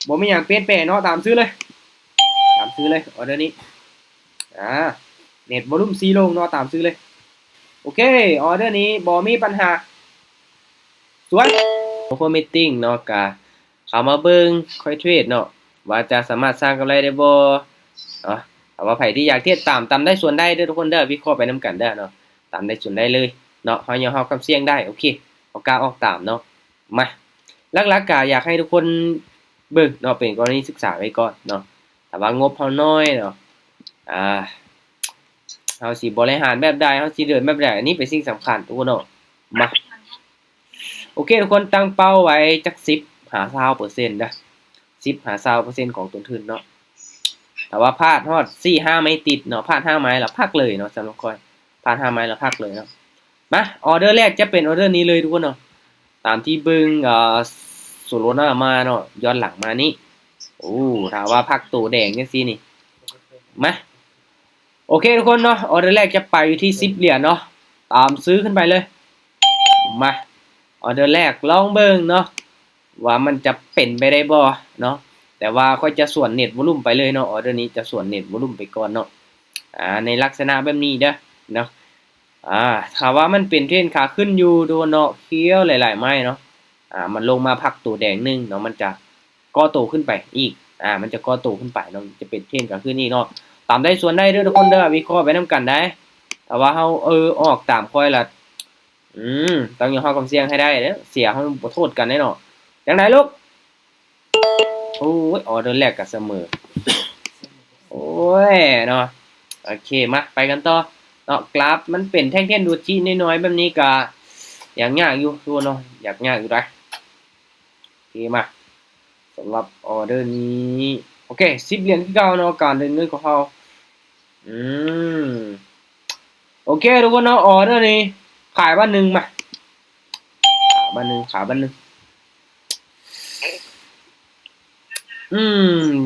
ບໍ່ມີຫຍັງປ່ຽນແປງເນາະ ຕາມຊື່ເລີຍ ຕາມຊື່ເລີຍ ອໍເດີນີ້ ອາ ເນັດວໍລຸມສີ່ລົງເນາະ ຕາມຊື່ເລີຍ. ໂອເຄ ອໍເດີນີ້ບໍ່ມີປັນຫາ ສວຍ Performance ເນາະ ກະເຂົ້າມາເບິ່ງ ຂ້ອຍເທຣດເນາະ ວ່າຈະສາມາດສ້າງກຳໄລໄດ້ບໍ່ເນາະ. ຖ້າວ່າໃຜທີ່ຢາກເທດຕາມ ຕາມໄດ້ສ່ວນໄດ້ເດີທຸກຄົນເດີ ວິເຄາະໄປນຳກັນເດີເນາະ ຕາມໄດ້ສ່ວນໄດ້ເລີຍເນາະ ເຮົາຍອມຮັບຄວາມສ່ຽງໄດ້. ໂອເຄ ເຮົາກ້າອອກຕາມເນາະ ມາ ຫຼັກໆກະຢາກໃຫ້ທຸກຄົນເບິ່ງເນາະ ເປັນກໍລະນີສຶກສາໄວ້ກ່ອນເນາະ. ຖ້າວ່າງົບເຮົານ້ອຍເນາະ ອາ ເຮົາຊິບໍລິຫານແບບໃດ ເຮົາຊິເດີນແບບໃດ ອັນນີ້ເປັນສິ່ງສຳຄັນທຸກຄົນເນາະ. ມາ ໂອເຄ ທຸກຄົນຕັ້ງເປົ້າໄວ້ຈັກສິບຫາຊາວເປີເຊັນເດີ ສິບຫາຊາວເປີເຊັນຂອງຕົ້ນທຶນເນາະ. ຖ້າວ່າພາດຮອດສີ່ຫ້າໄມ້ຕິດເນາະ ພາດຫ້າໄມ້ລະພັກເລີຍເນາະ ສຳລັບຂ້ອຍ ພາດຫ້າໄມ້ລະພັກເລີຍເນາະ. ມາ ອໍເດີແລກຈະເປັນອໍເດີນີ້ເລີຍທຸກຄົນເນາະ ຕາມທີ່ເບິ່ງ ເອີ ໂຊໂລນາມາເນາະ ຍ້ອນຫຼັງມານີ້ ໂອ້ ຖ້າວ່າພັກໂຕແດງຈັ່ງຊີ້ນີ້ ມາ ໂອເຄທຸກຄົນເນາະ ອໍເດີແລກຈະໄປຢູ່ທີ່ສິບຫຼຽນເນາະ ຕາມຊື້ຂຶ້ນໄປເລີຍ. ມາ ອໍເດີແລກລອງເບິ່ງເນາະ ວ່າມັນຈະເປັນໄປໄດ້ບໍ່ເນາະ. ແຕ່ວ່າຂ້ອຍຈະສວນເນັດວໍລຸມໄປເລີຍເນາະ ອໍເດີນີ້ຈະສວນເນັດວໍລຸມໄປກ່ອນເນາະ ອາ ໃນລັກສະນະແບບນີ້ເດີເນາະ. ອາ ຖ້າວ່າມັນເປັນເທຣນຂາຂຶ້ນຢູ່ທຸກຄົນເນາະ ຂຽວຫຼາຍໆໄມ້ເນາະ ອາ ມັນລົງມາພັກໂຕແດງໜຶ່ງເນາະ ມັນຈະກໍ່ໂຕຂຶ້ນໄປອີກ ອາ ມັນຈະກໍ່ໂຕຂຶ້ນໄປເນາະ ຈະເປັນເທຣນຂາຂຶ້ນອີກເນາະ. ຕາມໄດ້ສ່ວນໄດ້ເດີທຸກຄົນເດີ ວິເຄາະໄປນຳກັນໄດ໋. ຖ້າວ່າເຮົາ ເອີ ອອກຕາມຂ້ອຍລະ ອືມ ຕ້ອງຍອມຮັບຄວາມສ່ຽງໃຫ້ໄດ້ເດີ ເສຍເຮົາບໍ່ໂທດກັນເດ້ເນາະ. ຈັ່ງໃດລູກ? ໂອ້ຍ ອໍເດີແລກກະສະເໝີ ໂອ້ຍເນາະ. ໂອເຄ ມາໄປກັນຕໍ່ເນາະ ກຣາຟມັນເປັນແທ່ງເທຣນໂດຈິນ້ອຍໆແບບນີ້ກະ ຍາກໆຢູ່ທຸກຄົນເນາະ ຍາກໆຢູ່ໄດ໋. ໂອເຄ ມາ ສຳລັບອໍເດີນີ້ ໂອເຄ ສິບຫຼຽນຄືເກົ່າເນາະ ການເດີນເງິນຂອງເຮົາ. ອືມ ໂອເຄທຸກຄົນເນາະ ອໍເດີນີ້ຂາຍບາດໜຶ່ງ ມາ ຂາຍບາດໜຶ່ງ ຂາຍບາດໜຶ່ງ. ອືມ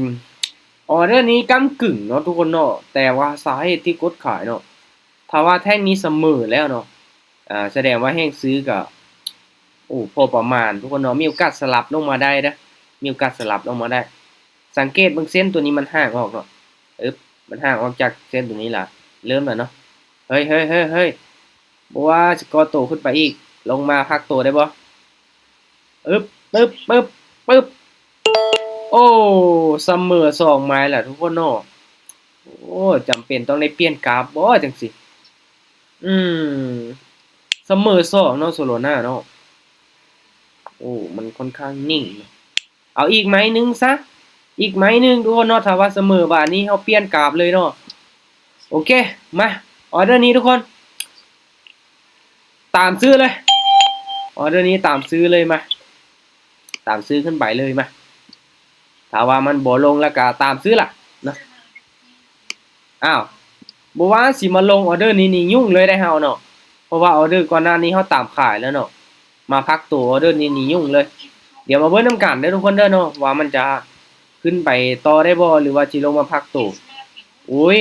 ອໍເດີນີ້ກ້ຳກຶ່ງເນາະທຸກຄົນເນາະ ແຕ່ວ່າສາເຫດທີ່ກົດຂາຍເນາະ ຖ້າວ່າແທ່ງນີ້ສະເໝີແລ້ວເນາະ ອາ ສະແດງວ່າແຮງຊື້ກະ ໂອ້ ພໍປະມານທຸກຄົນເນາະ ມີໂອກາດສະຫຼັບລົງມາໄດ້ເດີ ມີໂອກາດສະຫຼັບລົງມາໄດ້. ສັງເກດເບິ່ງເສັ້ນໂຕນີ້ມັນຫ່າງອອກເນາະ ອຶບ ມັນຫ່າງອອກຈາກເສັ້ນໂຕນີ້ລະ ເລີ່ມແລ້ວເນາະ. ເຮີ້ຍ ເຮີ້ຍ ເຮີ້ຍ ເຮີ້ຍ ບໍ່ວ່າຊິກໍ່ໂຕຂຶ້ນໄປອີກ ລົງມາພັກໂຕໄດ້ບໍ່? ອຶບ ປຶບ ປຶບ ປຶບ ໂອ້ ສະເໝີສອງໄມ້ລະທຸກຄົນເນາະ. ໂອ້ ຈຳເປັນຕ້ອງໄດ້ປ່ຽນກາບບໍ່ຈັ່ງຊີ້? ອືມ ສະເໝີສອງເນາະ ໂຊໂລນາເນາະ. ໂອ້ ມັນຄ່ອນຂ້າງນິ່ງ. ເອົາອີກໄມ້ໜຶ່ງຊະ ອີກໄມ້ໜຶ່ງທຸກຄົນເນາະ. ຖ້າວ່າສະເໝີບາດນີ້ເຮົາປ່ຽນກາບເລີຍເນາະ. ໂອເຄ ມາ ອໍເດີນີ້ທຸກຄົນ ຕາມຊື້ເລີຍ ອໍເດີນີ້ຕາມຊື້ເລີຍ ມາ ຕາມຊື້ຂຶ້ນໄປເລີຍ ມາ. ຖ້າວ່າມັນບໍ່ລົງແລ້ວກະຕາມຊື້ລະເນາະ. ອ້າວ ບໍ່ວ່າຊິມາລົງອໍເດີນີ້ນີ້ຫຍຸ້ງເລີຍໄດ໋ເຮົາເນາະ ເພາະວ່າອໍເດີກ່ອນໜ້ານີ້ເຮົາຕາມຂາຍແລ້ວເນາະ ມາພັກໂຕອໍເດີນີ້ນີ້ຫຍຸ້ງເລີຍ. ດຽວມາເບິ່ງນຳກັນເດີທຸກຄົນເດີເນາະ ວ່າມັນຈະຂຶ້ນໄປຕໍ່ໄດ້ບໍ່ ຫຼືວ່າຊິລົງມາພັກໂຕ. ໂອ້ຍ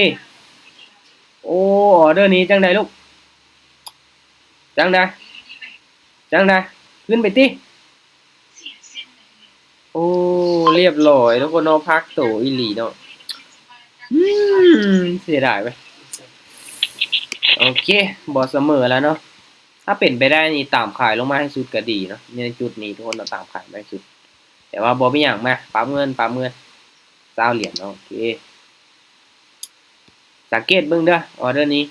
ໂອ້ ອໍເດີນີ້ຈັ່ງໃດລູກ? ຈັ່ງໃດ? ຈັ່ງໃດ? ຂຶ້ນໄປຕິ. ໂອ້ ລຽບຮ້ອຍທຸກຄົນເນາະ ພັກໂຕອີ່ຫຼີເນາະ. ອືມ ເສຍດາຍເວີຍ. ໂອເຄ ບໍ່ສະເໝີແລ້ວເນາະ. ຖ້າເປັນໄປໄດ້ນີ້ຕາມຂາຍລົງມາໃຫ້ສຸດກະດີເນາະ ໃນຈຸດນີ້ທຸກຄົນເນາະ ຕາມຂາຍມາໃຫ້ສຸດ. ແຕ່ວ່າບໍ່ເປັນຫຍັງ ມາ ປັບເງິນ ປັບເງິນ ຊາວຫຼຽນເນາະ. ໂອເຄ ສັງເກດເບິ່ງເດີ ອໍເດີນີ້.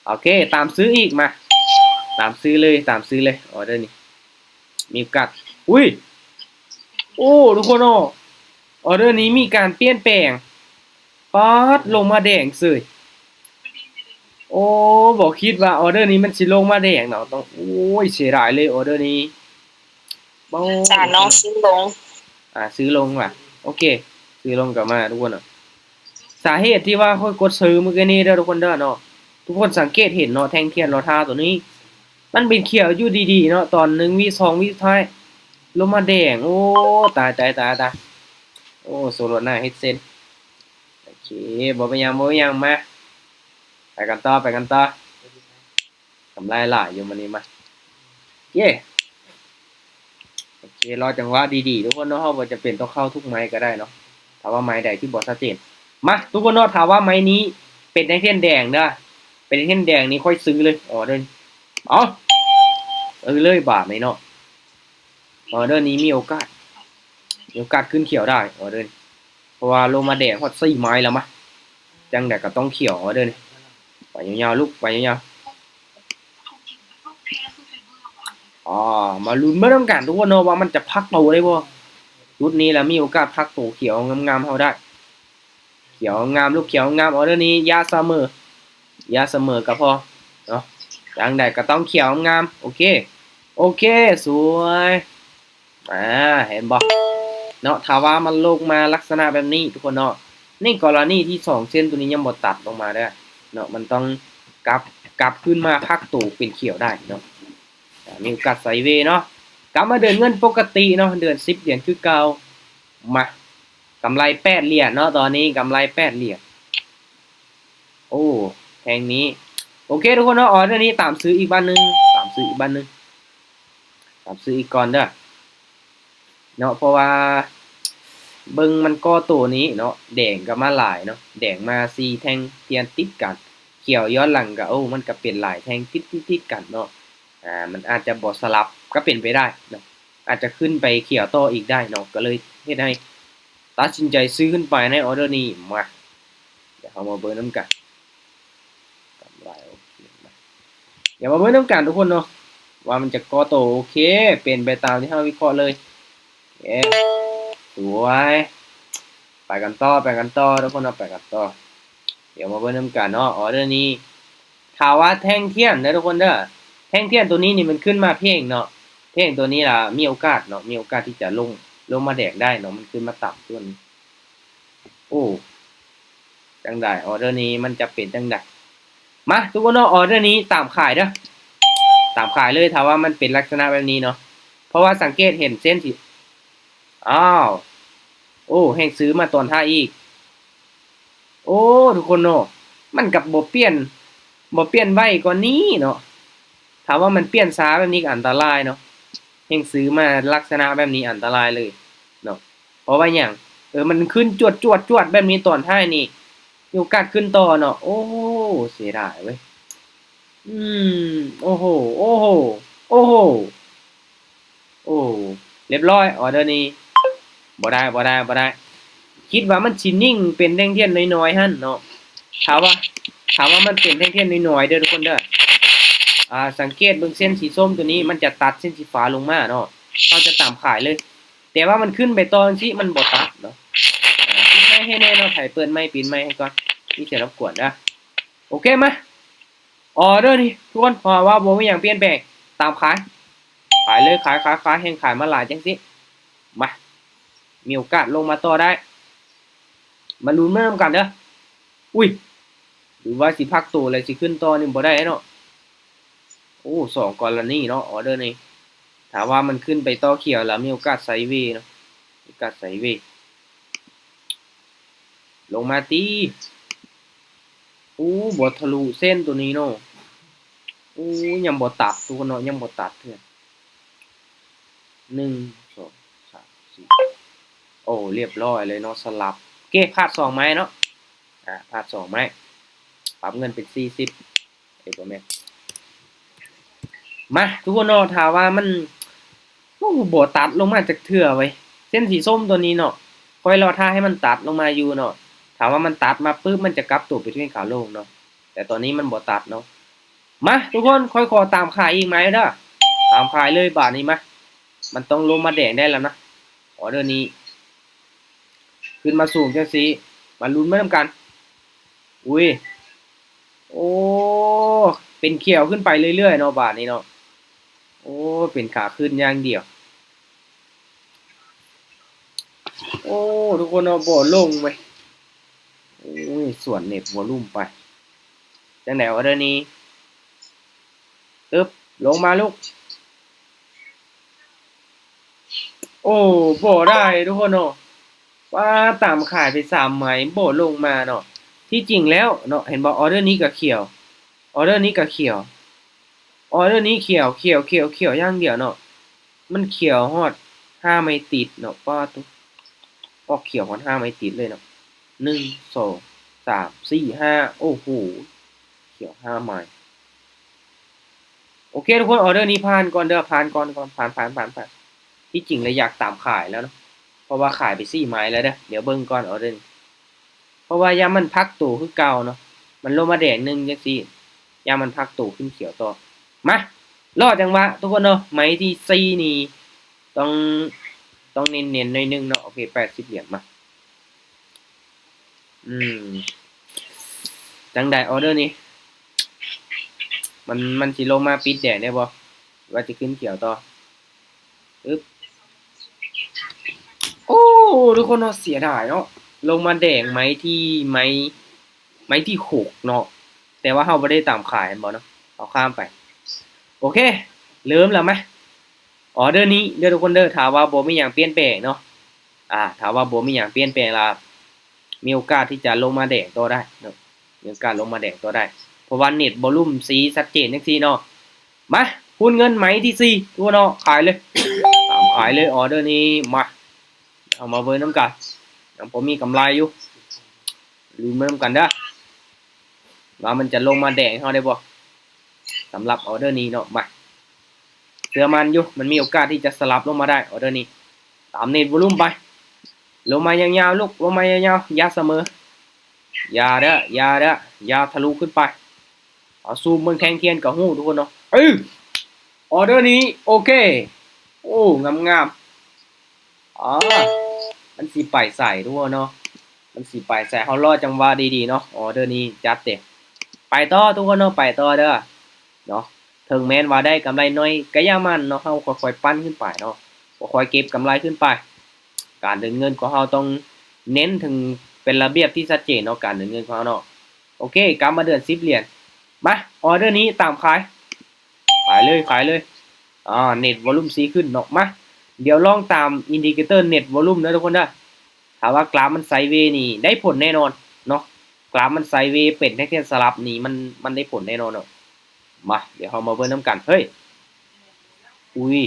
ໂອເຄ ຕາມຊື້ອີກ ມາ ຕາມຊື້ເລີຍ ຕາມຊື້ເລີຍ ອໍເດີນີ້ ມີໂອກາດ. ອຸ້ຍ ໂອ້ ທຸກຄົນເນາະ ອໍເດີນີ້ມີການປ່ຽນແປງ. ປາດ ລົງມາແດງເສີຍ. ໂອ້ ບໍ່ຄິດວ່າອໍເດີນີ້ມັນຊິລົງມາແດງເນາະ. ຕ້ອງ ໂອ້ຍ ເສຍດາຍເລີຍ ອໍເດີນີ້. ໂອ້ ສານ້ອງຊື້ລົງ ອ່າ ຊື້ລົງວ່າ ໂອເຄ ຊື້ລົງກັບມາທຸກຄົນເນາະ. ສາເຫດທີ່ວ່າຂ້ອຍກົດຊື້ມື້ກີ້ນີ້ເດີທຸກຄົນເດີເນາະ ທຸກຄົນສັງເກດເຫັນເນາະ ແທ່ງທຽນລໍທ່າໂຕນີ້ ມັນເປັນຂຽວຢູ່ດີໆເນາະ ຕອນໜຶ່ງວິສອງວິສຸດທ້າຍລົງມາແດງ. ໂອ້ ຕາຍ ຕາຍ ຕາຍ ຕາຍ. ໂອ້ ໂຊໂລນາເຮັດເຊັນ. ໂອເຄ ບໍ່ເປັນຫຍັງ ບໍ່ເປັນຫຍັງ ມາ ໄປກັນຕໍ່ ໄປກັນຕໍ່. ກຳໄລຫຼາຍຢູ່ມື້ນີ້ ມາ ເຢ້. ໂອ ເຄ ລໍຈັງຫວະດີໆ ທຸກຄົນເນາະ, ເຮົາບໍ່ຈຳເປັນຕ້ອງເຂົ້າທຸກໄມ້ກໍໄດ້ເນາະ ຖ້າວ່າໄມ້ໃດທີ່ບໍ່ຊັດເຈນ. ມາ ທຸກຄົນເນາະ, ຖ້າວ່າໄມ້ນີ້ເປັນແທ່ງທຽນແດງເດີ້ ເປັນແທ່ງທຽນແດງນີ້ຂ້ອຍຊື້ເລີຍ ອໍເດີນີ້. ເອົາ ຊື້ເລີຍບາດນີ້ເນາະ, ອໍເດີນີ້ມີໂອກາດ ມີໂອກາດຂຶ້ນຂຽວໄດ້ ອໍເດີນີ້ ເພາະວ່າລົງມາແດງຮອດສີ່ໄມ້ແລ້ວ. ມາ ຈັ່ງໃດກໍຕ້ອງຂຽວ ອໍເດີນີ້. ໄປຍາວໆ ລູກ ໄປຍາວໆ. ອໍ ມາລຸ້ນເບິ່ງນຳກັນ ທຸກຄົນເນາະ ວ່າມັນຈະພັກໂຕໄດ້ບໍ່. ຈຸດນີ້ລະມີໂອກາດພັກໂຕຂຽວງາມໆ ເຮົາໄດ້ ຂຽວງາມ ລູກຂຽວງາມ ອໍເດີນີ້ຢ່າສະເໝີ ຢ່າສະເໝີກໍພໍເນາະ, ຢ່າງໃດກໍຕ້ອງຂຽວງາມ. ໂອເຄ ໂອເຄ ສວຍ. ອາ ເຫັນບໍ່ເນາະ, ຖ້າວ່າມັນລົງມາລັກສະນະແບບນີ້ ທຸກຄົນເນາະ, ໃນກໍລະນີທີ່ສອງເສັ້ນໂຕນີ້ຍັງບໍ່ຕັດລົງມາເດີ້ເນາະ, ມັນຕ້ອງກັບ ກັບຄືນມາພັກໂຕເປັນຂຽວໄດ້ເນາະ. ອາ ມີໂອກາດໄຊເວເນາະ, ກັບມາເດີນເງິນປົກກະຕິເນາະ, ເດີນສິບຫຼຽນຄືເກົ່າ. ມາ ກຳໄລແປດຫຼຽນເນາະ, ຕອນນີ້ກຳໄລແປດຫຼຽນ. ໂອ້ ແທ່ງນີ້ ໂອເຄ ທຸກຄົນເນາະ, ອໍເດີນີ້ຕາມຊື້ອີກບາດໜຶ່ງ ຕາມຊື້ອີກບາດໜຶ່ງ ຕາມຊື້ອີກກ່ອນເດີ້ເນາະ, ເພາະວ່າເບິ່ງມັນກໍໂຕນີ້ເນາະ, ແດງກໍມາຫຼາຍເນາະ, ແດງມາສີ່ແທ່ງທຽນຕິດກັນ, ຂຽວຍ້ອນຫຼັງກໍ ໂອ້ ມັນກໍເປັນຫຼາຍແທ່ງຕິດໆກັນເນາະ. ອາ ມັນອາດຈະບໍ່ສະຫຼັບກໍເປັນໄປໄດ້ເນາະ, ອາດຈະຂຶ້ນໄປຂຽວຕໍ່ອີກໄດ້ເນາະ, ກໍເລີຍເຮັດໃຫ້ຕັດສິນໃຈຊື້ຂຶ້ນໄປໃນອໍເດີນີ້. ມາ ດຽວເຮົາມາເບິ່ງນຳກັນ ກຳໄລ ໂອເຄ ມາ ດຽວມາເບິ່ງນຳກັນທຸກຄົນເນາະ ວ່າມັນຈະກໍ່ໂຕ. ໂອເຄ ເປັນໄປຕາມທີ່ເຮົາວິເຄາະເລີຍ. ເອ ສວຍ ໄປກັນຕໍ່ ໄປກັນຕໍ່ທຸກຄົນເນາະ ໄປກັນຕໍ່. ດຽວມາເບິ່ງນຳກັນເນາະ ອໍເດີນີ້ ຖ້າວ່າແທ່ງທຽນເດີທຸກຄົນເດີ ແທ່ງທຽນໂຕນີ້ນີ້ມັນຂຶ້ນມາເພງເນາະ ເພງໂຕນີ້ລະມີໂອກາດເນາະ ມີໂອກາດທີ່ຈະລົງ ລົງມາແດງໄດ້ເນາະ ມັນຂຶ້ນມາຕາມສ່ວນນີ້. ໂອ້ ຈັ່ງໃດ ອໍເດີນີ້ມັນຈະເປັນຈັ່ງໃດ? ມາ ທຸກຄົນເນາະ ອໍເດີນີ້ຕາມຂາຍເດີ ຕາມຂາຍເລີຍ ຖ້າວ່າມັນເປັນລັກສະນະແບບນີ້ເນາະ ເພາະວ່າສັງເກດເຫັນເສັ້ນທີ່ ອ້າວ ໂອ້ ແຮ່ງຊື້ມາຕອນທ້າຍອີກ. ໂອ້ ທຸກຄົນເນາະ ມັນກໍບໍ່ປ່ຽນ ບໍ່ປ່ຽນໄວກວ່ານີ້ເນາະ ຖ້າວ່າມັນປ່ຽນຊ້າແບບນີ້ກໍອັນຕະລາຍເນາະ ແຮ່ງຊື້ມາລັກສະນະແບບນີ້ອັນຕະລາຍເລີຍເນາະ. ເພາະວ່າຫຍັງ? ເອີ ມັນຂຶ້ນຈວດໆໆແບບນີ້ຕອນທ້າຍນີ້ ມີໂອກາດຂຶ້ນຕໍ່ເນາະ. ໂອ້ ເສຍດາຍເວີຍ. ອືມ ໂອ້ໂຫ ໂອ້ໂຫ ໂອ້ໂຫ ໂອ້ ລຽບຮ້ອຍ ອໍເດີນີ້ ບໍ່ໄດ້ ບໍ່ໄດ້ ບໍ່ໄດ້. ຄິດວ່າມັນຊິນິ່ງເປັນແທ່ງທຽນນ້ອຍໆຫັ້ນເນາະ ຖ້າວ່າ ຖ້າວ່າມັນເປັນແທ່ງທຽນນ້ອຍໆເດີທຸກຄົນເດີ. ອາ ສັງເກດເບິ່ງເສັ້ນສີສົ້ມໂຕນີ້ ມັນຈະຕັດເສັ້ນສີຟ້າລົງມາເນາະ ເຮົາຈະຕາມຂາຍເລີຍ ແຕ່ວ່າມັນຂຶ້ນໄປຕໍ່ຈັ່ງຊີ້ ມັນບໍ່ຕັດເນາະ. ອາ ປິດໄມໃຫ້ແນ່ເນາະ ໃຜເປີດໄມ ປິດໄມໃຫ້ກ່ອນ ມີສຽງລົບກວນເດີ. ໂອເຄ ມາ ອໍເດີນີ້ທຸກຄົນ ເພາະວ່າບໍ່ມີຫຍັງປ່ຽນແປງ ຕາມຂາຍ ຂາຍເລີຍ ຂາຍ ຂາຍ ຂາຍ ແຮ່ງຂາຍມາຫຼາຍຈັ່ງຊີ້. ມາ ມີໂອກາດລົງມາຕໍ່ໄດ້ ມາລຸ້ນມານຳກັນເດີ. ອຸ້ຍ ຫຼືວ່າຊິພັກໂຕແລ້ວຊິຂຶ້ນຕໍ່ນີ້ບໍ່ໄດ້ເນາະ. ໂອ້ ສອງກໍລະນີເນາະ ອໍເດີນີ້ ຖ້າວ່າມັນຂຶ້ນໄປຕໍ່ຂຽວແລ້ວ ມີໂອກາດໄຊເວເນາະ ມີໂອກາດໄຊເວ. ລົງມາຕິ ໂອ້ ບໍ່ທະລຸເສັ້ນໂຕນີ້ເນາະ. ໂອ້ ຍັງບໍ່ຕັດທຸກຄົນເນາະ ຍັງບໍ່ຕັດເທື່ອ. ໜຶ່ງ ສອງ ສາມ ສີ່ ໂອ້ ລຽບຮ້ອຍເລີຍເນາະ ສະຫຼັບ. ໂອເຄ ພາດສອງໄມ້ເນາະ ອາ ພາດສອງໄມ້ ປັບເງິນເປັນສີ່ສິບ. ເອີ ບໍ່ແມ່ນ ມາ ທຸກຄົນເນາະ ຖ້າວ່າມັນ ໂອ້ ບໍ່ຕັດລົງມາຈັກເທື່ອເວີຍ ເສັ້ນສີສົ້ມໂຕນີ້ເນາະ ຂ້ອຍລໍຖ້າໃຫ້ມັນຕັດລົງມາຢູ່ເນາະ. ຖ້າວ່າມັນຕັດມາປຶບ ມັນຈະກັບໂຕໄປເທຣນຂາລົງເນາະ ແຕ່ຕອນນີ້ມັນບໍ່ຕັດເນາະ. ມາ ທຸກຄົນ ຂ້ອຍຂໍຕາມຂາຍອີກໄມ້ເດີ ຕາມຂາຍເລີຍບາດນີ້. ມາ ມັນຕ້ອງລົງມາແດງໄດ້ແລ້ວນະ ອໍເດີນີ້ ຂຶ້ນມາສູງຈັ່ງຊີ້ ມາລຸ້ນໄປນຳກັນ. ອຸ້ຍ ໂອ້ ເປັນຂຽວຂຶ້ນໄປເລື້ອຍໆເນາະ ບາດນີ້ເນາະ. ໂອ້ ເປັນຂາຂຶ້ນຢ່າງດຽວ. ໂອ້ ທຸກຄົນເນາະ ບໍ່ລົງເວີຍ. ໂອ້ຍ ສວນເນັດວໍລຸ່ມໄປ. ຈັ່ງໃດ ອໍເດີນີ້? ຕຶບ ລົງມາລູກ. ໂອ້ ບໍ່ໄດ້ທຸກຄົນເນາະ ວ່າຕາມຂາຍໄປສາມໄມ້ ບໍ່ລົງມາເນາະ. ທີ່ຈິງແລ້ວເນາະ ເຫັນບໍ່ ອໍເດີນີ້ກໍຂຽວ ອໍເດີນີ້ກໍຂຽວ ອໍເດີນີ້ຂຽວ ຂຽວ ຂຽວ ຂຽວຢ່າງດຽວເນາະ. ມັນຂຽວຮອດ ຫ້າໄມ້ຕິດເນາະ ປາດໂທ້ ອອກຂຽວຮອດຫ້າໄມ້ຕິດເລີຍເນາະ ໜຶ່ງ ສອງ ສາມ ສີ່ ຫ້າ ໂອ້ໂຫ ຂຽວຫ້າໄມ້. ໂອເຄທຸກຄົນ ອອເດີນີ້ຜ່ານກ່ອນເດີ ຜ່ານກ່ອນ ຜ່ານ ຜ່ານ ຜ່ານ ຜ່ານ. ທີ່ຈິງລະຢາກຕາມຂາຍແລ້ວເນາະ ເພາະວ່າຂາຍໄປສີ່ໄມ້ແລ້ວເດີ. ດຽວເບິ່ງກ່ອນອອເດີນີ້ ເພາະວ່າຢ້ານມັນພັກໂຕຄືເກົ່າເນາະ ມັນລົງມາແດງໜຶ່ງຈັ່ງຊີ້ ຢ້ານມັນພັກໂຕຂຶ້ນຂຽວຕໍ່. ມາ ລໍຈັງຫວະທຸກຄົນເນາະ ໄມ້ທີສີ່ນີ້ຕ້ອງ ຕ້ອງເນັ້ນໆໜ້ອຍໜຶ່ງເນາະ. ໂອເຄ ແປດສິບຫຼຽນ ມາ ອືມ ຈັ່ງໃດອອເດີນີ້ ມັນ ມັນຊິລົງມາປິດແດງໄດ້ບໍ່ ຫຼືວ່າຊິຂຶ້ນຂຽວຕໍ່? ອຶບ ໂອ້ ທຸກຄົນເນາະ ເສຍດາຍເນາະ ລົງມາແດງໄມ້ທີ ໄມ້ ໄມ້ທີຫົກເນາະ ແຕ່ວ່າເຮົາບໍ່ໄດ້ຕາມຂາຍແມ່ນບໍ່ເນາະ ເຮົາຂ້າມໄປ. ໂອເຄ ເລີ່ມແລ້ວ ມາ ອອເດີນີ້ເດີທຸກຄົນເດີ ຖ້າວ່າບໍ່ມີຫຍັງປ່ຽນແປງເນາະ ອາ ຖ້າວ່າບໍ່ມີຫຍັງປ່ຽນແປງລະ ມີໂອກາດທີ່ຈະລົງມາແດງຕໍ່ໄດ້ເນາະ ມີໂອກາດລົງມາແດງຕໍ່ໄດ້ ເພາະວ່າເນັດວອລຸມຊີ້ຊັດເຈນຈັ່ງຊີ້ເນາະ. ມາ ຮຸ້ນເງິນໄມ້ທີສີ່ ທຸກຄົນເນາະ ຂາຍເລີຍ ຕາມຂາຍເລີຍ ອອເດີນີ້. ມາ ເຮົາມາເບິ່ງນຳກັນ ຍັງພໍມີກຳໄລຢູ່ ລຸ້ນມານຳກັນເດີ ວ່າມັນຈະລົງມາແດງໃຫ້ເຮົາໄດ້ບໍ່ ສຳລັບອອເດີນີ້ເນາະ. ມາ ເຊື່ອໝັ້ນຢູ່ ມັນມີໂອກາດທີ່ຈະສະຫຼັບລົງມາໄດ້ ອອເດີນີ້. ຕາມເນັດວອລຸມໄປ ລົງມາຍາວໆ ລູກ ລົງມາຍາວໆ ຢ່າສະເໝີ ຢ່າເດີ ຢ່າເດີ ຢ່າທະລຸຂຶ້ນໄປ. ເອົາຊູມເບິ່ງແທ່ງທຽນກໍຮູ້ທຸກຄົນເນາະ. ເອີ ອອເດີນີ້ ໂອເຄ ໂອ້ ງາມໆ. ອໍ ມັນຊິໄປໃສທຸກຄົນເນາະ ມັນຊິໄປໃສ ເຮົາລໍຈັງຫວະດີໆເນາະ ອອເດີນີ້ຈັດເຕັມ. ໄປຕໍ່ທຸກຄົນເນາະ ໄປຕໍ່ເດີເນາະ. ເຖິງແມ່ນວ່າໄດ້ກຳໄລໜ້ອຍກໍຢ່າໝັ່ນເນາະ ເຮົາຄ່ອຍໆປັ່ນຂຶ້ນໄປເນາະ ຄ່ອຍໆເກັບກຳໄລຂຶ້ນໄປ. ການເດີນເງິນຂອງເຮົາຕ້ອງເນັ້ນເຖິງເປັນລະບຽບທີ່ຊັດເຈນເນາະ ການເດີນເງິນຂອງເຮົາເນາະ. ໂອເຄ ກັບມາເດີນສິບຫຼຽນ. ມາ ອອເດີນີ້ຕາມຂາຍ ຂາຍເລີຍ ຂາຍເລີຍ. ອາ ເນັດວອລຸມຊີ້ຂຶ້ນເນາະ. ມາ ດຽວລອງຕາມອິນດິເຄເຕີເນັດວອລຸມເດີທຸກຄົນເດີ. ຖ້າວ່າກຣາຟມັນໄຊເວນີ້ໄດ້ຜົນແນ່ນອນເນາະ ກຣາຟມັນໄຊເວເປັນແທ່ງທຽນສະຫຼັບນີ້ ມັນ ມັນໄດ້ຜົນແນ່ນອນເນາະ. ມາ ດຽວເຮົາມາເບິ່ງນຳກັນ. ເຮີ້ຍ ອຸ້ຍ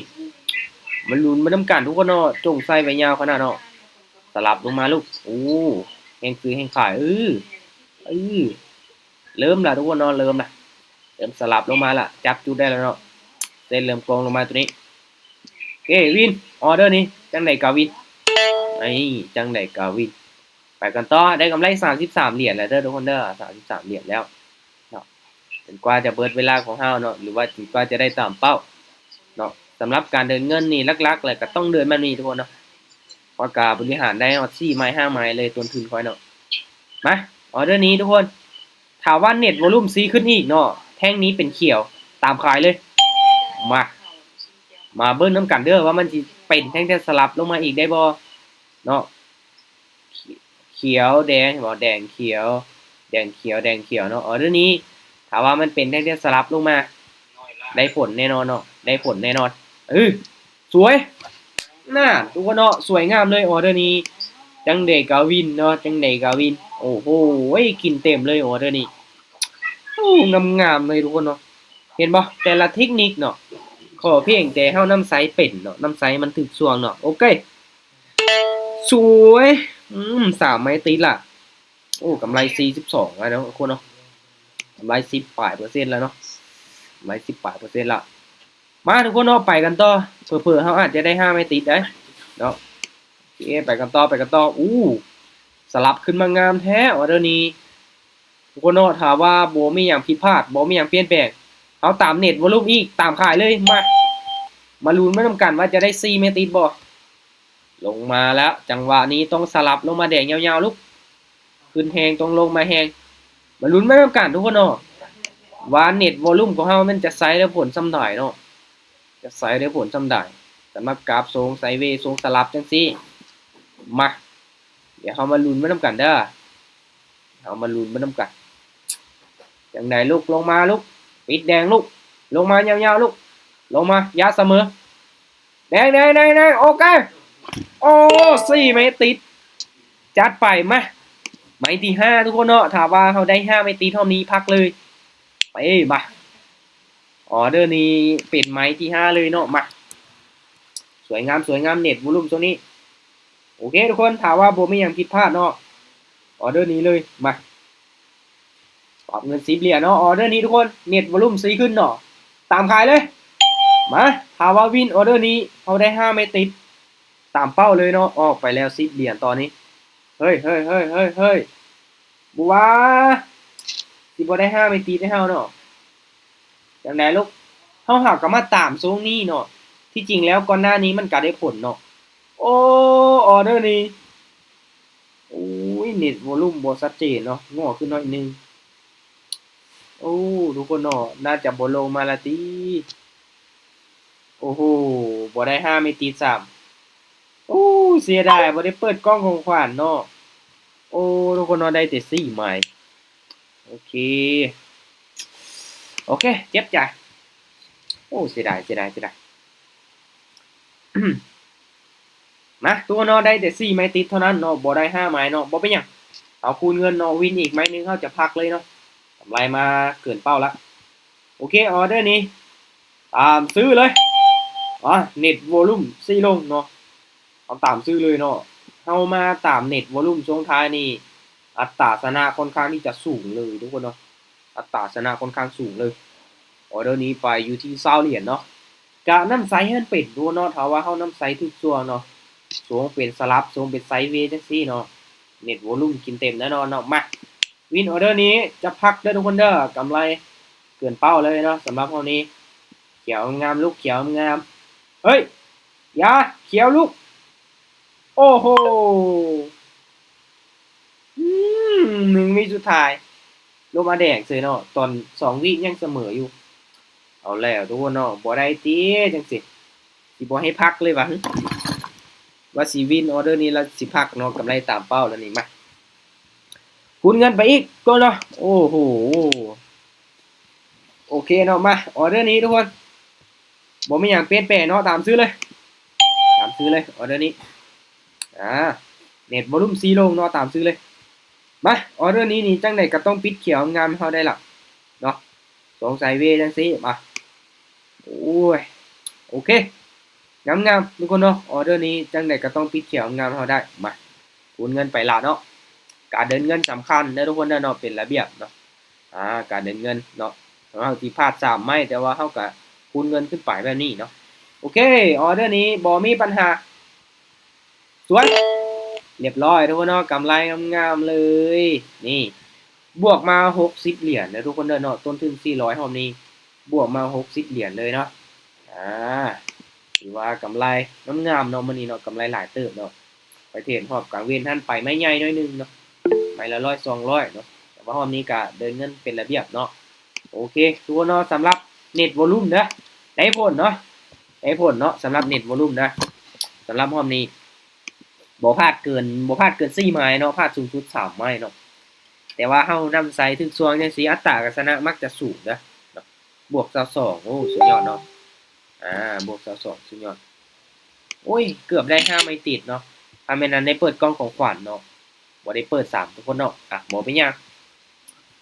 ມາລຸ້ນໄປນຳກັນທຸກຄົນເນາະ. ຈົ່ງໃສ່ໄວ້ຍາວຂະໜາດເນາະ ສະຫຼັບລົງມາລູກ. ໂອ້ ແຮງຊື້ແຮງຂາຍ ເອີ ເອີ ເລີ່ມລະທຸກຄົນເນາະ ເລີ່ມລະ ເລີ່ມສະຫຼັບລົງມາລະ ຈັບຈຸດໄດ້ລະເນາະ. ເສັ້ນເລີ່ມໂກງລົງມາໂຕນີ້ ເກວິນ ອອເດີນີ້ ຈັ່ງໃດກາວິນ ໄອ້ ຈັ່ງໃດກາວິນ. ໄປກັນຕໍ່ ໄດ້ກຳໄລສາມສິບສາມຫຼຽນແລ້ວເດີທຸກຄົນເດີ ສາມສິບສາມຫຼຽນແລ້ວເນາະ. ຈົນກວ່າຈະເບິດເວລາຂອງເຮົາເນາະ ຫຼືວ່າຈົນກວ່າຈະໄດ້ຕາມເປົ້າເນາະ. ສຳລັບການເດີນເງິນນີ້ ຫຼັກໆເລີຍກໍຕ້ອງເດີນແບບນີ້ທຸກຄົນເນາະ ຂ້ອຍກໍບໍລິຫານໄດ້ຮອດສີ່ໄມ້ຫ້າໄມ້ເລີຍ ຕົ້ນທຶນຂ້ອຍເນາະ. ມາ ອອເດີນີ້ທຸກຄົນ ຖ້າວ່າເນັດວອລຸມຊີ້ຂຶ້ນອີກເນາະ ແທ່ງນີ້ເປັນຂຽວ ຕາມຂາຍເລີຍ. ມາ ມາເບິ່ງນຳກັນເດີວ່າມັນຊິເປັນແທ່ງທຽນສະຫຼັບລົງມາອີກໄດ້ບໍ່ເນາະ. ຂຽວແດງ ເຫັນບໍ່ ແດງຂຽວ ແດງຂຽວ ແດງຂຽວເນາະ. ອອເດີນີ້ ຖ້າວ່າມັນເປັນແທ່ງທຽນສະຫຼັບລົງມາ ໄດ້ຜົນແນ່ນອນເນາະ ໄດ້ຜົນແນ່ນອນ. ເອີ ສວຍ ນາ ທຸກຄົນເນາະ ສວຍງາມເລີຍ ອອເດີນີ້. ຈັ່ງໃດກາວິນເນາະ ຈັ່ງໃດກາວິນ. ໂອ້ໂຫ ກິນເຕັມເລີຍ ອອເດີນີ້. ໂອ້ ງາມໆເລີຍທຸກຄົນເນາະ ເຫັນບໍ່ ແຕ່ລະເທັກນິກເນາະ. ຂໍພຽງແຕ່ເຮົານຳໃຊ້ເປັນເນາະ ນຳໃຊ້ໃຫ້ມັນຖືກຊ່ວງເນາະ. ໂອເຄ ສວຍ ອືມ ສາມໄມ້ຕິດລະ. ໂອ້ ກຳໄລສີ່ສິບສອງແລ້ວເນາະ ທຸກຄົນເນາະ ກຳໄລສິບປາຍເປີເຊັນແລ້ວເນາະ ກຳໄລສິບປາຍເປີເຊັນແລ້ວ. ມາ ທຸກຄົນເນາະ ໄປກັນຕໍ່ ເຜີໆເຮົາອາດຈະໄດ້ຫ້າໄມ້ຕິດໄດ໋ເນາະ. ໂອເຄ ໄປກັນຕໍ່ ໄປກັນຕໍ່. ອູ້ ສະຫຼັບຂຶ້ນມາງາມແທ້ ອອເດີນີ້ ທຸກຄົນເນາະ. ຖ້າວ່າບໍ່ມີຫຍັງຜິດພາດ ບໍ່ມີຫຍັງປ່ຽນແປງ ເຮົາຕາມເນັດວອລຸມອີກ ຕາມຂາຍເລີຍ. ມາ ມາລຸ້ນໄປນຳກັນວ່າຈະໄດ້ສີ່ແມ່ນຕິດບໍ່. ລົງມາແລ້ວ ຈັງຫວະນີ້ຕ້ອງສະຫຼັບລົງມາແດງຍາວໆ ລູກ ຂຶ້ນແຮງ ຕ້ອງລົງມາແຮງ. ມາລຸ້ນໄປນຳກັນທຸກຄົນເນາະ ວ່າເນັດວອລຸມຂອງເຮົາແມ່ນຈະໃຊ້ໄດ້ຜົນສ່ຳໃດເນາະ ຈະໃຊ້ໄດ້ຜົນສ່ຳໃດ ສຳລັບກາບຊົງໄຊເວ ຊົງສະຫຼັບຈັ່ງຊີ້. ມາ ດຽວເຮົາມາລຸ້ນໄປນຳກັນເດີ ເຮົາມາລຸ້ນໄປນຳກັນ. ຈັ່ງໃດລູກ ລົງມາລູກ ປິດແດງລູກ ລົງມາຍາວໆ ລູກ ລົງມາ ຢ່າສະເໝີ ແດງ ແດງ ແດງ ແດງ ໂອເຄ ໂອ້ ສີ່ໄມ້ຕິດ ຈັດໄປ. ມາ ໄມ້ທີຫ້າ ທຸກຄົນເນາະ ຖ້າວ່າເຮົາໄດ້ຫ້າໄມ້ຕິດຮອບນີ້ ພັກເລີຍ. ໄປ ມາ ອອເດີນີ້ເປັນໄມ້ທີຫ້າເລີຍເນາະ. ມາ ສ ສວຍງາມ ສວຍງາມ ເນັດວອລຸມຊ່ວງນີ້. ໂອເຄທຸກຄົນ ຖ້າວ່າບໍ່ມີຫຍັງຜິດພາດເນາະ ອໍເດີນີ້ເລີຍ ມາ ປັບເງິນສິບຫຼຽນເນາະ ອໍເດີນີ້ທຸກຄົນ ເນັດວອລຸມຊິຂຶ້ນເນາະ ຕາມຂາຍເລີຍ ມາ ຖ້າວ່າວິນອໍເດີນີ້ ເຮົາໄດ້ຫ້າໄມ້ຕິດ ຕາມເປົ້າເລີຍເນາະ ອອກໄປແລ້ວສິບຫຼຽນຕອນນີ້ ເຮີ້ຍ ເຮີ້ຍ ເຮີ້ຍ ເຮີ້ຍ ເຮີ້ຍ ບໍ່ວ່າ ຊິບໍ່ໄດ້ຫ້າໄມ້ຕິດໃຫ້ເຮົາເນາະ ຈັ່ງໃດລູກ ເຮົາຫາກະມາຕາມຊ່ວງນີ້ເນາະ ທີ່ຈິງແລ້ວກ່ອນໜ້ານີ້ມັນກະໄດ້ຜົນເນາະ ໂອ້ ອໍເດີນີ້ ໂອ້ຍ ເນັດວອລຸມບໍ່ຊັດເຈນເນາະ ງໍ້ຂຶ້ນໜ້ອຍໜຶ່ງ ໂອ້ ທຸກຄົນເນາະ ໜ້າຈະບໍ່ລົງມາລະຕິ ໂອ້ໂຫ ບໍ່ໄດ້ຫ້າໄມ້ຕິດຊ້ຳ ໂອ້ ເສຍດາຍ ບໍ່ໄດ້ເປີດກ່ອງຂອງຂວັນເນາະ ໂອ້ ທຸກຄົນເນາະ ໄດ້ແຕ່ສີ່ໄມ້ ໂອເຄ ໂອເຄ ເຈັບໃຈ ໂອ້ ເສຍດາຍ ເສຍດາຍ ເສຍດາຍ ມາ ທຸກຄົນເນາະ ໄດ້ແຕ່ສີ່ໄມ້ຕິດເທົ່ານັ້ນເນາະ ບໍ່ໄດ້ຫ້າໄມ້ເນາະ ບໍ່ເປັນຫຍັງ ເອົາຄູນເງິນເນາະ ວິນອີກໄມ້ໜຶ່ງ ເຮົາຈະພັກເລີຍເນາະ ກຳໄລມາເກີນເປົ້າລະ ໂອເຄ ອໍເດີນີ້ ຕາມຊື່ເລີຍ ອາ ເນັດວອລຸມຊິລົງເນາະ ເຮົາຕາມຊື່ເລີຍເນາະ ເຮົາມາຕາມເນັດວອລຸມຊ່ວງທ້າຍນີ້ ອັດຕາຊະນະຄ່ອນຂ້າງທີ່ຈະສູງເລີຍທຸກຄົນເນາະ ອັດຕາຊະນະຄ່ອນຂ້າງສູງເລີຍ ອໍເດີນີ້ໄປຢູ່ທີ່ຊາວຫຼຽນເນາະ ກະນຳໃຊ້ໃຫ້ມັນເປັນທຸກຄົນເນາະ ຖ້າວ່າເຮົານຳໃຊ້ຖືກຊ່ວງເນາະ ຊ່ວງເປັນສະຫຼັບ ຊ່ວງເປັນໄຊເວຈັ່ງຊີ້ເນາະ ເນັດວອລຸມກິນເຕັມແນ່ນອນເນາະ ມາ ວິນອໍເດີນີ້ຈະພັກເດີທຸກຄົນເດີ ກຳໄລເກີນເປົ້າເລີຍເນາະ ສຳລັບຮອບນີ້ ຂຽວງາມໆ ລູກ ຂຽວງາມໆ ເຮີ້ຍ ຢ່າ ຂຽວລູກ ໂອ້ໂຫ ອືມ ໜຶ່ງວິສຸດທ້າຍ ລົງມາແດງເສີຍເນາະ ຕອນສອງວິຍັງສະເໝີຢູ່ ເອົາແລ້ວທຸກຄົນເນາະ ບໍ່ໄດ້ຕິ ຈັ່ງຊີ້ ຊິບໍ່ໃຫ້ພັກເລີຍຫວາ ວ່າຊິວິນອໍເດີນີ້ລະຊິພັກເນາະ ກຳໄລຕາມເປົ້າແລ້ວນີ້ ມາ ຄູນເງິນໄປອີກກ່ອນເນາະ ໂອ້ໂຫ ໂອເຄເນາະ ມາ ອໍເດີນີ້ທຸກຄົນ ບໍ່ມີຫຍັງປ່ຽນແປງເນາະ ຕາມຊື່ເລີຍ ຕາມຊື່ເລີຍ ອໍເດີນີ້ ອາ ເນັດວອລຸມຊິລົງເນາະ ຕາມຊື່ເລີຍ ມາ ອໍເດີນີ້ນີ້ ຈັ່ງໃດກະຕ້ອງປິດຂຽວງາມໃຫ້ເຮົາໄດ້ລະເນາະ ສອງໄຊເວຈັ່ງຊີ້ ມາ ໂອ້ຍ ໂອເຄ ງາມໆ ທຸກຄົນເນາະ ອໍເດີນີ້ຈັ່ງໃດກະຕ້ອງປິດຂຽວງາມເຮົາໄດ້ ມາ ຄູນເງິນໄປລະເນາະ ການເດີນເງິນສຳຄັນເດີທຸກຄົນເດີເນາະ ເປັນລະບຽບເນາະ ອາ ການເດີນເງິນເນາະ ເຮົາຊິພາດສາມໄມ້ ແຕ່ວ່າເຮົາກະຄູນເງິນຂຶ້ນໄປແບບນີ້ເນາະ ໂອເຄ ອໍເດີນີ້ບໍ່ມີບັນຫາ ສວຍ ລຽບຮ້ອຍທຸກຄົນເນາະ ກຳໄລງາມໆເລີຍ ນີ້ ບວກມາຫົກສິບຫຼຽນເດີທຸກຄົນເດີເນາະ ຕົ້ນທຶນສີ່ຮ້ອຍ ຮອບນີ້ບວກມາຫົກສິບຫຼຽນເລີຍເນາະ ອາ ຖືວ່າກຳໄລງາມໆເນາະ ມື້ນີ້ເນາະ ກຳໄລຫຼາຍເຕີບເນາະ ໄປເທຣດຮອບກາງເວັນຫັ້ນໄປໄມ້ໃຫຍ່ໜ້ອຍໜຶ່ງເນາະ ໄມ້ລະຮ້ອຍສອງຮ້ອຍເນາະ ແຕ່ວ່າຮອບນີ້ກະເດີນເງິນເປັນລະບຽບເນາະ ໂອເຄ ທຸກຄົນເນາະ ສຳລັບເນັດວອລຸມເດີ ໄດ້ຜົນເນາະ ໄດ້ຜົນເນາະ ສຳລັບເນັດວອລຸມເດີ ສຳລັບຮອບນີ້ ບໍ່ພາດເກີນ ບໍ່ພາດເກີນສີ່ໄມ້ເນາະ ພາດສູງສຸດສາມໄມ້ເນາະ ແຕ່ວ່າເຮົານຳໃຊ້ຖືກຊ່ວງຈັ່ງຊີ້ ອັດຕາການຊະນະມັກຈະສູງເດີ ບວກຊາວສອງ ໂອ້ ສຸດຍອດເນາະ ອາ ບວກຊາວສອງ ສຸດຍອດ ໂອ້ຍ ເກືອບໄດ້ຫ້າໄມ້ຕິດເນາະ ຖ້າແມ່ນອັນໄດ້ເປີດກ່ອງຂອງຂວັນເນາະ ບໍ່ໄດ້ເປີດສາມ ທຸກຄົນເນາະ ອາ ບໍ່ເປັນຫຍັງ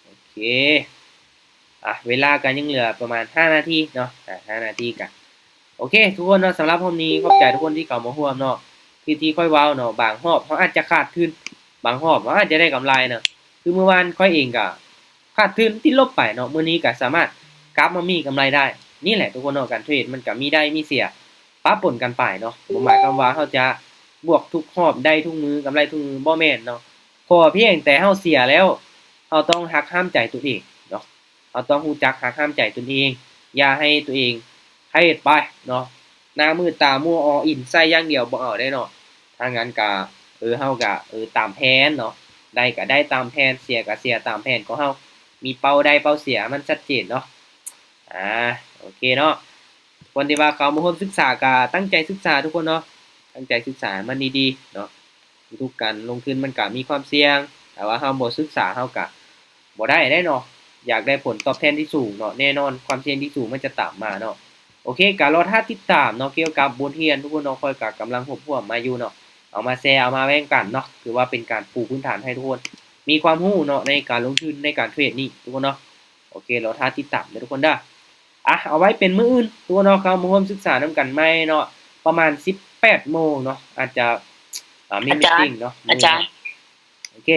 ໂອເຄ ອາ ເວລາກະຍັງເຫຼືອປະມານຫ້ານາທີເນາະ ອາ ຫ້ານາທີກະ ໂອເຄ ທຸກຄົນເນາະ ສຳລັບຮອບນີ້ ຂອບໃຈທຸກຄົນທີ່ເຂົ້າມາຮ່ວມເນາະ ຄືທີ່ຂ້ອຍເວົ້າເນາະ ບາງຮອບເຮົາອາດຈະຂາດທຶນ ບາງຮອບເຮົາອາດຈະໄດ້ກຳໄລເນາະ ຄືມື້ວານຂ້ອຍເອງກະຂາດທຶນ ຕິດລົບໄປເນາະ ມື້ນີ້ກະສາມາດກັບມາມີກຳໄລໄດ້ ນີ້ແຫຼະທຸກຄົນເນາະ ການເທຣດມັນກະມີໄດ້ມີເສຍ ປະປົນກັນໄປເນາະ ບໍ່ໝາຍຄວາມວ່າເຮົາຈະບວກທຸກຮອບ ໄດ້ທຸກມື້ ກຳໄລທຸກມື້ ບໍ່ແມ່ນເນາະ ຂໍພຽງແຕ່ເຮົາເສຍແລ້ວ ເຮົາຕ້ອງຮັກຫ້າມໃຈຕົນເອງເນາະ ເຮົາຕ້ອງຮູ້ຈັກຮັກຫ້າມໃຈຕົນເອງ ຢ່າໃຫ້ຕົວເອງເຮັດໄປເນາະ ໜ້າມືດຕາມົວ ອໍອິນໃສ່ຢ່າງດຽວບໍ່ເອົາເດ້ເນາະ ຖ້າຊັ້ນກະ ເອີ ເຮົາກະ ເອີ ຕາມແຜນເນາະ ໄດ້ກະໄດ້ຕາມແຜນ ເສຍກະເສຍຕາມແຜນຂອງເຮົາ ມີເປົ້າໄດ້ເປົ້າເສຍໃຫ້ມັນຊັດເຈນເນາະ ອາ ໂອເຄເນາະ ຄົນທີ່ວ່າເຂົ້າມາຮ່ວມສຶກສາກະຕັ້ງໃຈສຶກສາທຸກຄົນເນາະ ຕັ້ງໃຈສຶກສາໃຫ້ມັນດີໆເນາະ ທຸກໆການລົງທຶນມັນກະມີຄວາມສ່ຽງ ຖ້າວ່າເຮົາບໍ່ສຶກສາເຮົາກະບໍ່ໄດ້ເດ້ເນາະ ຢາກໄດ້ຜົນຕອບແທນທີ່ສູງເນາະ ແນ່ນອນຄວາມສ່ຽງທີ່ສູງມັນຈະຕາມມາເນາະ ໂອເຄ ກະລໍຖ້າຕິດຕາມເນາະ ກ່ຽວກັບບົດຮຽນທຸກຄົນເນາະ ຂ້ອຍກະກຳລັງຮວບຮວມມາຢູ່ເນາະ ເອົາມາແຊເອົາມາແບ່ງປັນເນາະ ຖືວ່າເປັນການປູພື້ນຖານໃຫ້ທຸກຄົນມີຄວາມຮູ້ເນາະ ໃນການລົງທຶນໃນການເທຣດນີ້ທຸກຄົນເນາະ ໂອເຄ ລໍຖ້າຕິດຕາມເດີທຸກຄົນເດີ ອາ ເອົາໄວ້ເປັນມື້ອື່ນ ທຸກຄົນເນາະ ເຂົ້າມາຮ່ວມສຶກສານຳກັນໃໝ່ເນາະ ປະມານສິບແປດໂມງເນາະ ອາດຈະ ອ່າ ມີມີດຕິງເນາະ ອາຈານ ໂອເຄ